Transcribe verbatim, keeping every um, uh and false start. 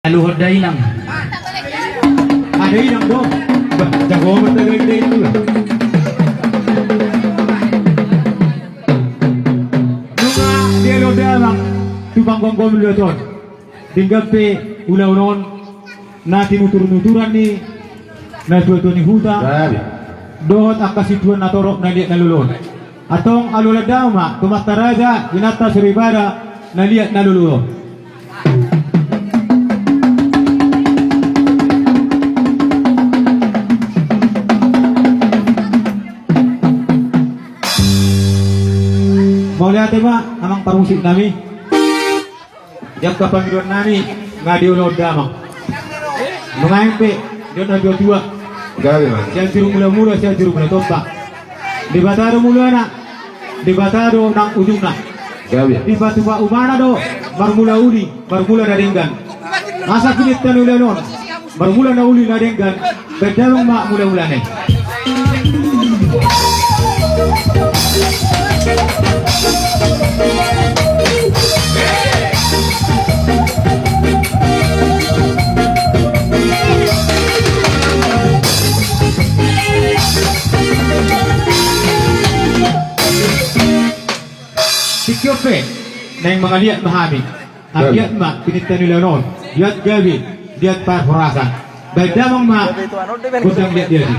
Aluhon dainang. Ah, dainang do. Bah, jago amat dainang, dainang. Nunga dialuhon damang tu panggomgoman luat on. Denggan pe ulaon on na tinuturnuturan ni natuatua ni huta. Baik. Dohot angka situan na torop na liat na lolo on. Antong alualuhon damang ma tu amanta raja, inanta soripada na liat na lolo on. Mauliate ma amang parmusik nami. Di angka pangidoan nami nga dialuhon damang. Nuaeng pe didok natuatua. Gabe ma. Sianjur mulamula, sianjur mula tompa. Debata do mulana, Debata do nang ujungna. Gabe. Dipatupa umana do marmula uli, marmula na denggan. Asa pinantian ni ulaon on marmula na uli na denggan. Baen damang ma mulamulana i. Tingki on pe naeng mangaliat ma hami. Anggiat ma pinantian ni ulaon on, liat gabe, liat parhorasan. Baen damang ma gondang liat liat i.